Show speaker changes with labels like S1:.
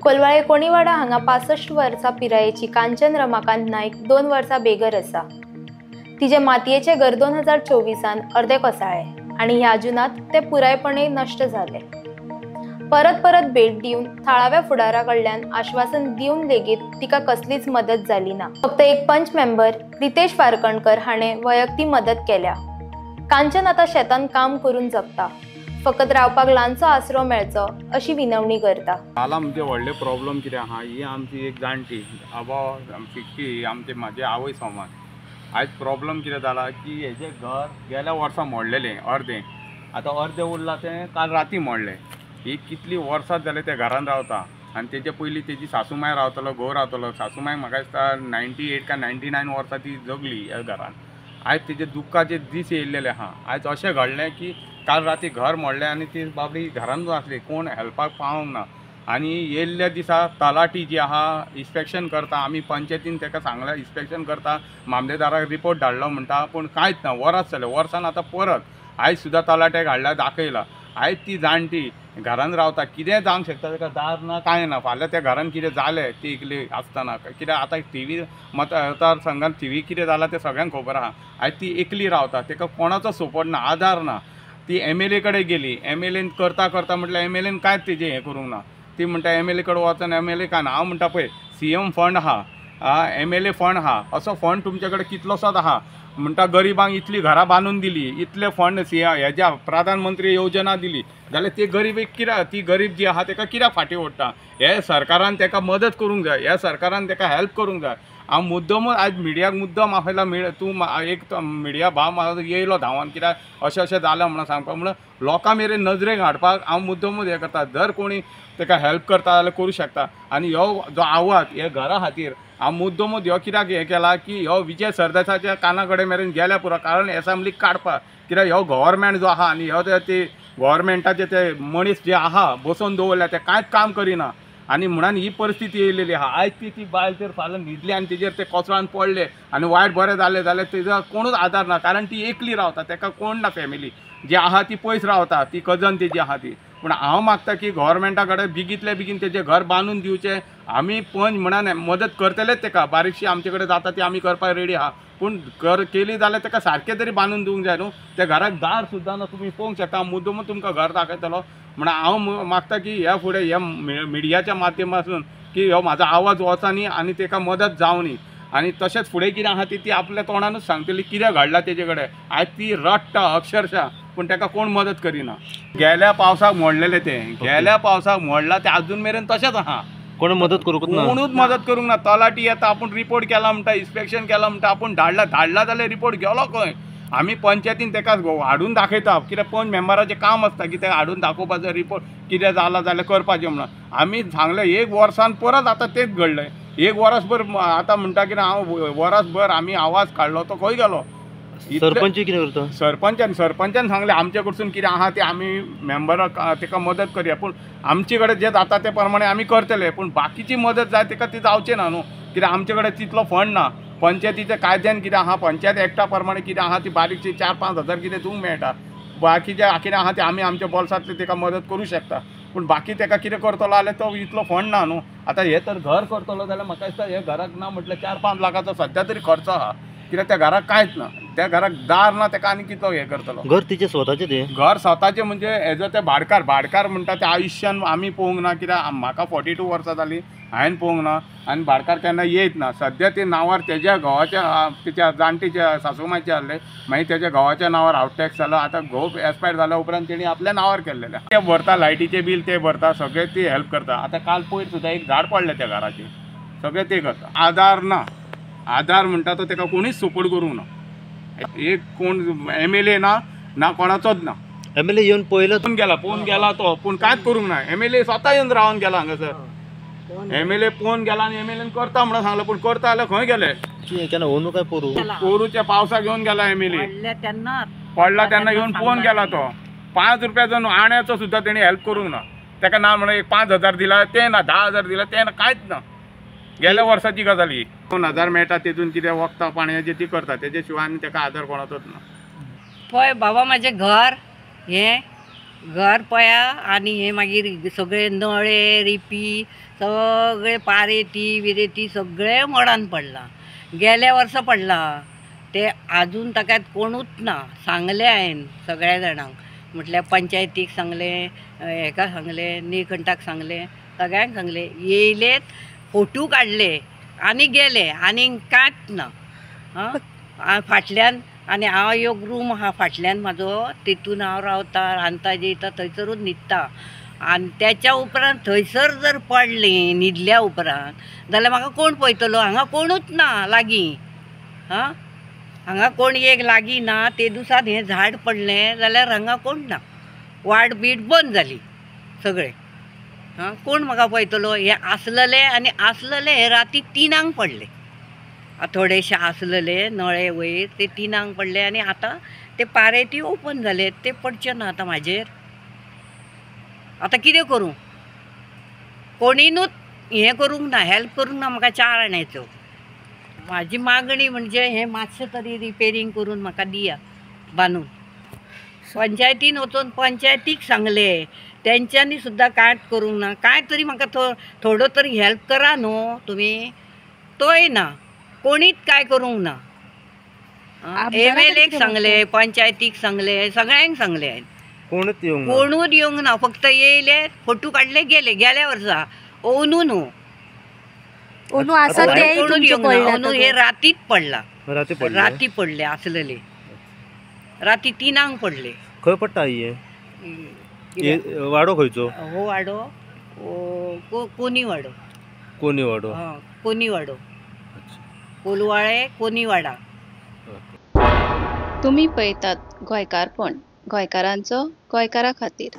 S1: कोलवाळे कोणीवाडा हांगा 65 वर्सां पिरायेची कांचन रमाकांत नायक 2 वर्सां बेघर आसा। तिजे मातयेचे घर 2024 अर्दे कोसळ्ळें आनी ह्या जुनांत ते पुरायपणे नश्ट जाले। परत परत भेट दिवन थळाव्या फुडारा कडल्यान आश्वासन दिवन लेगीत तिका कसलीच मदत जाली ना। फक्त एक पंच मेंबर रितेश वारकणकर हाणें वैयक्तीक मदत केल्या। कांचन आतां शेतान काम करून जगता, फकत रावपाक ल्हानसो आसरो मेळचो अशी विनवणी करता।
S2: जाला म्हणजे व्हडले प्रॉब्लम कितें आहा, ही आमची एक जाणटी अबा 60 आमचे म्हाजे आवय समान। आयज प्रॉब्लम कितें जाला की हेजें घर गेल्या वर्सा मोडलेलें अर्दें, आतां अर्दें उरलां तें काल राती मोडलें। ही कितली वर्सां जालें त्या घरान रावता आनी तेजे पयलीं तेजी सासूमाय रावतालो, घोव रावतालो। सासूमाय म्हाका दिसता 98 काय 99 वर्सां ती जगली ह्या घरान। आयज तेजे दुख्खाचे दीस येयल्लेले आहा। आयज अशें घडलें की काल राती घर मोडलें आनी ती बाबडी घरानूच आसली, कोण हेल्पाक पावोंक ना। आनी येयल्ल्या दिसा तलाठी जी आहा इन्स्पेक्शन करता, आमी पंचायतीन ताका सांगलां इन्स्पेक्शन करता, मामलेदाराक रिपोर्ट धाडलो म्हणटा, पूण कांयच ना। वरात जालें, वर्सान आतां परत आयज सुद्दां तलाट्याक हाडला दाखयला। आयज ती जाणटी घरान रावता, कितेंय जावंक शकता, ताका दार ना कांय ना। फाल्यां त्या घरान कितें जालें ती एकली आसतना, कित्याक आतां टी व्ही मतदारसंघान टी व्ही कितें जालां तें सगळ्यांक खबर आहा। आयज ती एकली रावता, ताका कोणाचो सपोर्ट ना, आदार ना। ती एम एल ए कडेन गेली, एम एल एन करता करता म्हटल्यार एम एल एन कांयच तेजें हें करूंक ना। ती म्हणटा एम एल ए कडेन वचून एम एल ए काय ना। हांव म्हणटा पळय सी एम फंड आहा, एम एल ए फंड आहा, असो फंड तुमचे कडेन कितलोसोच आहा। म्हणटा गरिबांक इतली घरां बांदून दिली, इतले फंड सी हेज्या प्रधानमंत्री योजना दिली, जाल्यार ती गरीब कित्याक, ती गरीब जी आहा ताका कित्याक फाटीं ओडटा? हे सरकारान ताका मदत करूंक जाय, ह्या सरकारान ताका हेल्प करूंक जाय। हांव मुद्दमूच आयज मिडियाक मुद्दम आपयला, तूं एक मिडिया भाव म्हाका येयलो धांवन कित्याक अशें अशें जालां म्हणून सांगपाक, म्हणून लोकां मेरेन नजरेक हाडपाक हांव मुद्दमूच हें करता। जर कोणी ताका हेल्प करता जाल्यार करूं शकता। आनी ह्यो जो आवाज हे घरा खातीर हांव मुद्दमूच ह्यो कित्याक हें केला की ह्यो विजय सरदेसाच्या काना कडेन मेरेन गेल्या पुरो, कारण एसेंब्लीक काडपाक, कित्याक ह्यो गव्हर्मेंट जो आहा आनी ह्यो ते गव्हर्मेंटाचे ते मनीस जे आहा बसोवन दवरल्या ते कांयच काम करिना आनी म्हणून ही परिस्थिती येयलेली आहा। आयज ती ती बायल तर फाल्यां न्हिदली आनी तेजेर ते कोचरान पडले आनी वायट बरें जालें जाल्यार तेजो कोणूच आदार ना, कारण ती एकली रावता, ताका कोण ना, फॅमिली जी आहा ती पयस रावता, ती कजन तेजी आहा ती। पूण हांव मागता की गव्हर्मेंटा कडेन बेगींतल्या बेगीन तेजें घर बांदून दिवचें। आमी पंच म्हणून मदत करतलेच ताका, बारीकशी आमचे कडेन जाता ती आमी करपाक रेडी आहा, पूण घर केली जाल्यार ताका सारकें तरी बांदून दिवंक जाय न्हू। त्या घराक दार सुद्दां ना, तुमी पळोवंक शकता, मुद्दमूच तुमकां घर दाखयतलो। म्हणून हांव मागता की ह्या फुडें ह्या मिडियाच्या माध्यमांतून की हो म्हाजो आवाज वचनी आनी ताका मदत जावनी। आनी तशेंच फुडें कितें आहा ती आपल्या तोंडानूच सांगतली कितें घडलां तेजे कडेन। आयज ती रडटा अक्षरशः, पूण ताका कोण मदत करिना। गेल्या पावसाक मोडलेलें तें, गेल्या पावसाक मोडलां तें आजून मेरेन तशेंच आहा,
S3: कोण मदत करूंक ना,
S2: कोणूच मदत करूंक ना। तलाठी येता, आपूण रिपोर्ट केला म्हणटा, इन्स्पेक्शन केलां म्हणटा, आपूण धाडला, धाडला जाल्यार रिपोर्ट गेलो खंय? आमी पंचायतीन ताका हाडून दाखयता, कित्याक पंच मेंबराचें काम आसता की तेका हाडून दाखोवपाचो रिपोर्ट कितें जालां जाल्यार करपाचें म्हणून। आमी सांगलें एक वर्सान परत आतां तेंच घडलें, एक वरसभर आतां म्हणटा की हांव वरसभर आमी आवाज काडलो तो खंय गेलो?
S3: सरपंच कितें करता?
S2: सरपंचान सांगलें आमचे कडसून कितें आहा तें आमी मेंबराक ताका मदत करया, पूण आमचे कडेन जें जाता ते प्रमाणे आमी करतले, पूण बाकीची मदत जाय ताका ती जावचें ना न्हू, कित्याक आमचे कडेन तितलो फंड ना। पंचायतीच्या कायद्यान कितें आहा, पंचायत एक्टा प्रमाणे कितें आहा ती बारीकशी 4-5 हजार कितें दिवंक मेळटा, बाकीचें कितें आहा तें आमी आमच्या बोल्सांतले ताका मदत करूं शकता, पूण बाकी ताका कितें करतलो जाल्यार तो इतलो फंड ना न्हू। आतां हें तर घर करतलो जाल्यार म्हाका दिसता हे घराक ना म्हटल्यार 4-5 लाखाचो सद्या तरी खर्च आहा, कित्याक त्या घराक कांयच ना, त्या घराक दार ना, ताका आनी कितलो हें करतलो?
S3: घर तिचें स्वताचें, तें
S2: घर स्वताचें म्हणजे हेजो ते भाडकार, भाडकार म्हणटा ते आयुश्यान आमी पळोवंक ना, कित्याक म्हाका 42 वर्सां जालीं हांवें पळोवंक ना आनी भाडकार केन्ना येयत ना। सद्या ते नांवार तेज्या घोवाच्या, तिच्या जाणटीच्या सासूमायचे आहले, मागीर तेज्या घोवाच्या नांवार हावस टॅक्स जालो, आतां घोव एक्सपायर जाल्या उपरांत तेणी आपल्या नांवार केल्लेलें। ते भरता लायटीचें बील, ते भरता, सगळें ती हेल्प करता। आतां काल पयर सुद्दां एक झाड पडलें त्या घराचेर, सगळें ते करता। आदार ना, आदार म्हणटा तो ताका कोणीच सपोर्ट करूंक ना, एक कोण एम एल ए ना, ना कोणाचोच ना।
S3: एम एल ए येवन पळयलो,
S2: पळोवन गेला, पळोवन गेला तो, पूण कांयच करूंक ना। एम एल ए स्वता येवन रावन गेला हांगासर, एम एल ए पळोवन गेला आनी एम एल एन करता म्हणून सांगलें, पूण करता जाल्यार खंय गेले?
S3: केन्ना ओनू काय पोरू,
S2: पोरूच्या पावसाक येवन गेला एम एल ए, पडला तेन्ना येवन पळोवन गेला तो। 5 रुपयाचो आण्याचो सुद्दां तेणी हेल्प करूंक ना, ताका ना म्हणून एक 5,000 दिला ते ना, 10,000 दिला ते ना, कांयच ना। गेल्या वर्साची गजाल ही। 2,000 मेळटा तेतून कितें वखदां पाणयाचें ती करता, तेजे शिवाय आनी ताका आदार कोणाचोच ना।
S4: पळय बाबा म्हाजें घर हें घर पळया आनी हे मागीर सगळे नळे रिपी सगळे पारेती विरेती सगळे मोडान पडलां. गेल्या वर्सा पडलां ते आजून ताका कोणूच ना. सांगलें हांवें सगळ्या जाणांक, म्हटल्यार पंचायतीक सांगलें, हेका सांगलें, निळकंठाक सांगलें, सगळ्यांक सांगलें. येयलेत फोटो काडले आनी गेले आनी कांयच ना. आं फाटल्यान आनी हांव एक रूम आहा फाटल्यान म्हाजो, तितून हांव रावता, रांदता जेयता, थंयसरूच न्हिदता. आनी त्याच्या उपरांत थंयसर जर पडलें न्हिदल्या उपरांत जाल्यार म्हाका कोण पळयतलो? हांगा कोणूच ना लागीं. आं हांगा कोण एक लागीं ना. ते दिसात हें झाड पडलें जाल्यार हांगा कोण ना, वाट बीट बंद जाली सगळें. आं कोण म्हाका पळयतलो? हें आसलेलें आनी आसलेलें हें राती 3 पडलें. थोडेशे आसलेले नळे वयर ते 3 पडले आनी आतां ते पारेती ओपन जाले, ते पडचे ना आतां म्हाजेर. आतां कितें करूं? कोणीनूच हें करूंक ना, हेल्प करूंक ना म्हाका 4 आण्याचो. म्हाजी मागणी म्हणजे हें मातशें तरी रिपेरींग करून म्हाका दिया बांदून. पंचायतीन वचून पंचायतीक सांगलें, तेंच्यांनी सुद्दां कांयच करूंक ना. कांय तरी म्हाका थोडो तरी हेल्प करा न्हू तुमी, तोय ना, कोणीच काय करूंक ना. एम एल एक सांगलें, पंचायतीक सांगलें, सगळ्यांक सांगलें हांवें,
S3: कोणूच येवंक ना,
S4: कोणूच येवंक ना. फक्त येयले, फोटो काडले, गेले. गेल्या वर्सा ओनू न्हू,
S5: ओनू आसा तेय
S4: कोणूच
S5: तुमचें
S4: येवंक ना.
S5: पडलां.
S4: ओनू हे रातीच पडला,
S3: राती पडले,
S4: राती पडले आसलेले, राती 3 पडले.
S3: खंय पडटा हे वाडो? खंयचो
S4: हो वाडो? कोनी वाडो.
S3: कोनी वाडो,
S4: कोनी वाडो, कोलवाळे कोनीवाडा.
S6: तुमी पळयतात गोंयकारपण, गोंयकारांचो गोंयकारा खातीर.